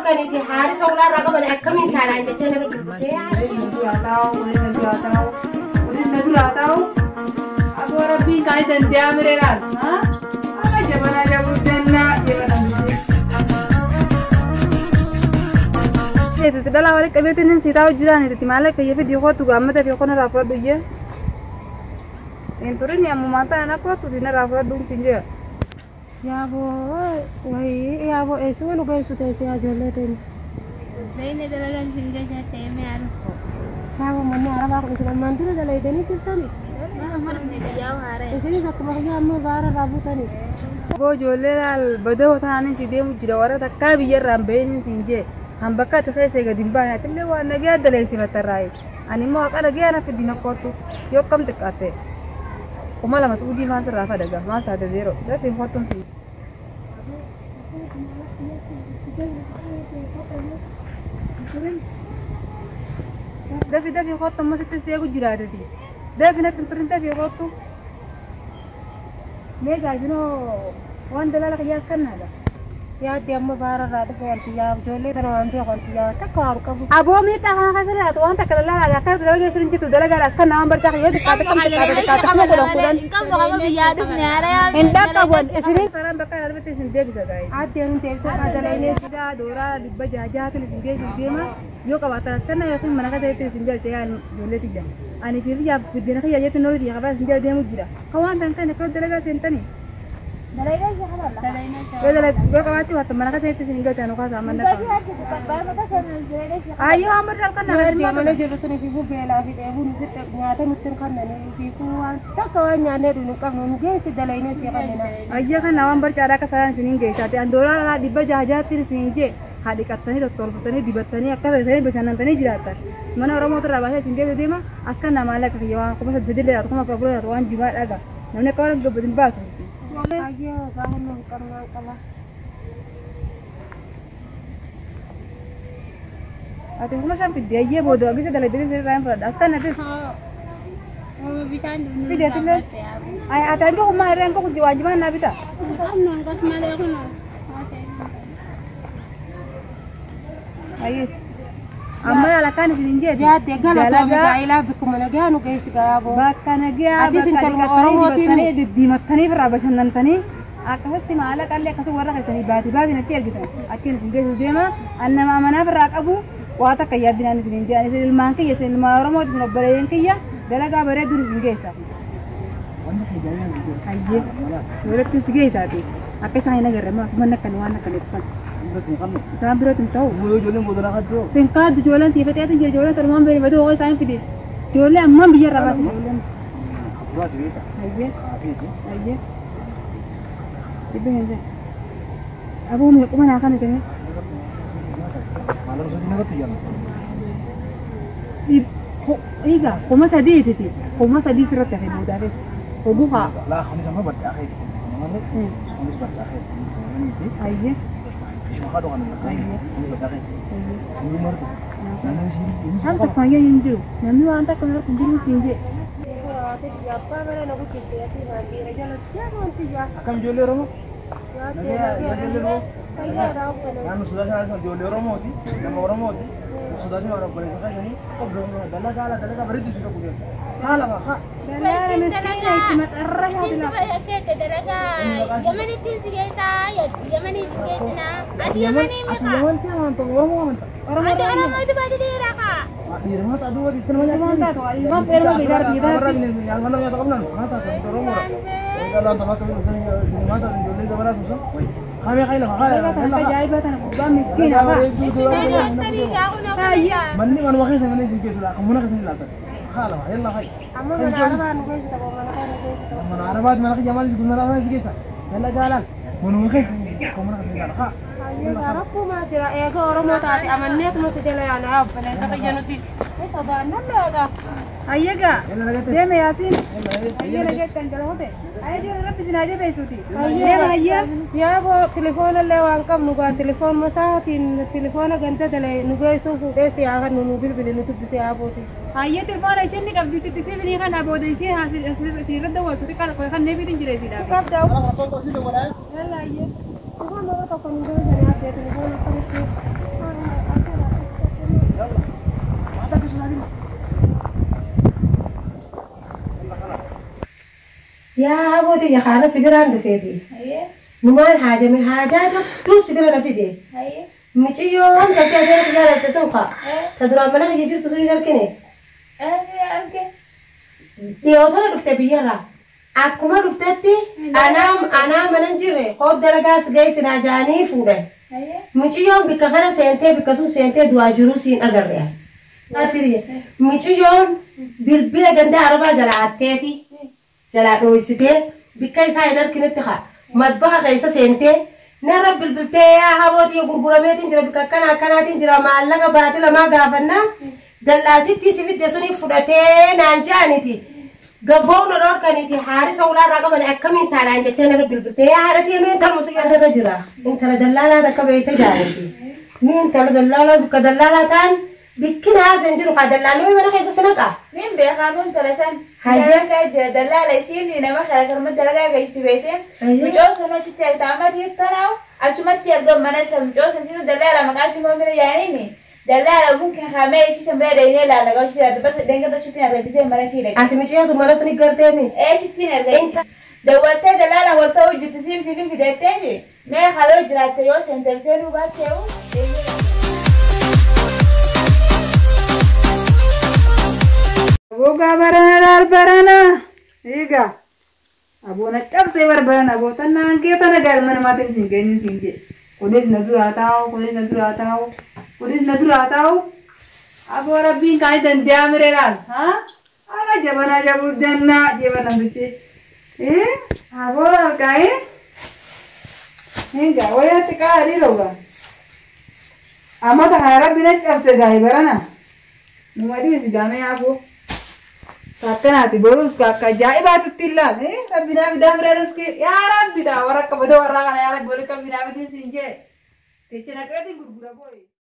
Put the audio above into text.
kan itti haarisa ulaarraa qaban akkamiin taanaan jechaa nama dubbisee Duraa ta'u aboo rabbiin kaayii dandeeyaa mireeraan akka jabanaa jabuu jannaa jabana. Itti dhalaa walitti qabeetiin si taa'u jiraan itti maallaqa kiyya fidii kootu gaammata fi qonna irraa fudhadhu iyyee. Hin turin ammumaan ta'an akka kootu irraa fudhadhu siin jira. Yaaboo wayii yaaboo eessuma nu geessu teessee ijoollee teenya. Beeyna dalagaan isin geessaa ta'e mee arfo. Yaaboo manni arabaa kun isin ammaan dura dalaydanii jirtani. Isinis akkuma kiyya amma baara irraa buutani. Aboo ijoollee laal badoo ta'anii si deemu jira warra takkaa biyya irraa hin bahin siin jee. Kan bakka ati keessa gadi hin baane atillee waan nagaa daleessifatarraayi. Ani immoo haqa nagaa na fidii na kootu yoo akkam xiqqaatte. 2000 suudii maal sirraa fadaga maal taate zeero dafii kootuun si. Dafi dafi kootu amma sitti seegu jiraatati. Dafi natti hin turin dafii kootu. Mee gaafinoo waan dalaala kiyyaa akkannaadha. Yaaddi amma baara irraa dhufe wanti yaa ijoollee kana waan beeku wanti yaa takka waan qabu. Aboo miidhaa kana keessa jiraatu waan takka dalagaa akka dalagaa keessa hin jirtu dalagaadha akka namaan barcaa yoo xiqqaate kam xiqqaate xiqqaate 10,000 10. Hin qabnu qaba biyyaa dhufne haara yaa. Hin dhaqqaban isiniin karaan bakka darbatti isin deebisa gaa'e. Aadde nu deebisee haa Dalagnee sidaa dooraa 600 isin geessuuf deema yoo qabaatan akkana yookiin mana keessatti isin jalche yaa ijoollee tiyya. Ani fi biyyaaf guddina kiyya jetti nooli tiyya qabaa isin jala deemu jira. Kan waan tan kana akka dalagaa seentanii. Yoo qabaachuu baattan mana keessatti isin galcha nu kaasaa manna qaba. Ayyoo amma halkan nama Yaaddi mana jirru sun fi beelaa fi dheebuu nuti nyaata nutti hin kennanii fi waan takka waan nyaannee dhugnu hin qabnu nu geessi dalaynee si kennina. Ayya kana waan barcaadhaa akka saraan isiniin geessaati. An doolaara 600tti isiniin jee haa dhiqattanii tottolfatanii dibattanii akka feetanii bashannantanii jiraattan. Mana Oromoo irraa baasee isin geesse deema akka namaa lakka kiyya waan 3000 illee taatu 4000 taatu waan jibaa dhaga. Namni akka waan gabbatin baasu. Ayyoo gaafannoo hin qabnu waan qaba. Ati 5000 fidde ayyee booda gisa daladdee sirraa hin fudhadha. Akka natis Bishaan dhugnu. fide atillee. Ati hanga kummaa irraa hanga kun waajibaan naa bita. Qabnu hanqas malee kunoo. Ayyee. Amma alakkaan isin hin jeeti. Yaadde galatoomii gaa'ilaa bikkuma nagaa nu geessi gaaboo. Bakka nagaa Ati isin bakka kalma dhiqattanii Oromootiin dibattanii diddiimattanii irraa bashannantanii akkasitti maallaqa illee akkasuma warra keessanii baati baati natti ergitan achiin isin geessuuf deema an nama amanaaf irraa qabu waa takka yaaddinaan isin hin jedhan isin ilmaan kiyya isin ilmaan Oromooti isin obboleeyyan kiyya dalagaa bareeduun isin geessa. Ayyee walitti si geessaati akka isaan hin agarre manni akkana waan akkana ibsan isaan biratti hin ta'u. Sin kaaddu ijoolleen siifate jira ijoolleen sanumaan beeku baduu hoo isaan fide ijoollee ammaan biyya irraa baase ijoolleen. Ayyee ayyee dhibba hin ta'e. Aboo meequma naa kana ta'e. Egaa 3000 titi 3000 sirratti hafe boodaafis oguu haa. Ayyee. Waan takka hin jiru namni waan takka hin jiru siin jee. Akkam ijoollee Oromoo? Naannoo sodaachaa ijoollee Oromooti. Nama Oromooti. Sodaachaa waan obboleessa keessanii dalagaa haala dalagaa bareedu si tokko keessa. Haala haa. Dalagaa miskiina itti maxarra Isin fayyadte dalagaa Yamanitti si geessaa Yamanii si geessinaa. Ati Yamanii Ati meeqa? Yaman ta'e amantaa Oromoo amantaa. Ati Oromootu baadii dheeraa kaa. Dhiirota aduu waliin itti nama Waan taatu waan feerma beekaa biyya Warra nyaata nyaata qabnaan maa taatu Oromoodha. Egaa tamaa qabnu maa taatu ijoollee gabaraa sun. Kamee qayla Dalagaa tana ajaa'ibaa tana gubbaa miskiina faa. Manni manuma keessa mana isin keessa kan mana keessa ilaatan. Haala yalla hay. Amma mana arabaa nu geessi ta'u mana kana geessi ta'u. Mana arabaat mana kiyya maal isin mana arabaa isin keessa. Yalla jaalal manuma keessa kan mana keessa ilaala. Ha. Ayyoo rakkumaa jira eega Oromoo taate amanneetuma si jala yaana yaa obboleessa kiyya nuti ni sodaannalleedha. Ayyaga Yalla nagate. deeme Yaasiin. Yalla Ayya lageettan jala hote. Ayya jala rabbi sinaa jabeessuuti. Deema ayya. Yaaboo telefoona illee waan qabnu gaa telefoon masaatiin telefoona ganda dalee nu geessuu fuudhee si haa kennu nu bilbili nu dubbise yaabooti. Ayya telefoona isin ni qabdi itti sifinii kana booda isii asirra dawwattu xiqqaa kan neefiitiin jira isiidhaaf. Qabda. Yalla ayya. Telefoon nama tokko nu geessanii haftee telefoona akkamitti. Yaa abbootii yaakaana si biraan dhufeeti. Numaan haajame haajaa jirtu si bira na fide. Miciyyoon tattee adeera jaallatte sun kaa. Ta duraan mana biyya jirtu sun hin argine. Dhiyoo tana dhufte biyyarraa. Akkuma dhuftetti anaa mana hin jirre hood dalagaas geessinaa jaanii fuudhan. Miciyyoon bikka kana seentee bikka sun seentee du'aa jiruu siin agarre. Miciyyoon bilbila ganda arabaa jalaa hatteeti. Jalaa dhooysitee bikka isaa hin arginetti haa. Madbaha keessa seentee narra bilbiltee yaa habootii gurgurameetiin jira bikka akkana akkanaatiin jira maallaqa baatii lamaa gaafannaa dallaaltittii si fidde suni fudhatee naan je'aniiti. Gabboon dhorkaniiti haarisa ulaarraa qaban akkamiin taanaan jettee narra bilbiltee yaa haadhatii mee intala musuyyaan irra jira. Intala dallaalaa takka beekte jaariti. Mee intala dallaalaa bikka dallaalaa ta'an bikki naaf hin jiru haa dallaalii mana keessa si naqaa. Nin beekaa nuun tala san. Dalagaa jira dallaala isiin nama kana karma dalagaa geessi beekte. Mucoo sun achitti argama tanaaw achumatti argamu mana isa mucoo sun sinu dallaala maqaa ishee moomira yaaniini. Dallaala mumkin hamee isii san bira deemnee ilaalla gaafa ishee dubbata deengata achitti argatee mana ishee dhaqe. Ati mucoo sun mana suni garteemi. Ee sittiin argate. Dawwattee dallaala wal ta'uu jirti siif siif fidatteeti. Mee haloo jiraatte yoo seenteef seenuu baatteewu. Abogaa barana laal barana. Egaa aboona cabsee barbarana aboota naan kee tana gaari mana maatiin siin kennin siin jedhe. Kunis na duraa taa'u, kunis na duraa taa'u, kunis na duraa taa'u. Aboo rabbiin kaanii dandeeyaa miree laal. Haa? Ala jabanaa jabuu jannaa jeba namtichi. Aboo harkaa'ee. Egaa wayyaa xiqqaa adii roga. Amma kana rabbi na cabse gaarii barana. Numa dhiisi gaamee aboo. Akkanaati boruus akka ajaa'ibaatti ilaale rabbi naa fidaa bira ruskii yaa rabbi taa warra qabata warra kana yaa rabbi walitti qabbi naa fidiin siin jee teecha naqeetiin gurgura booyi.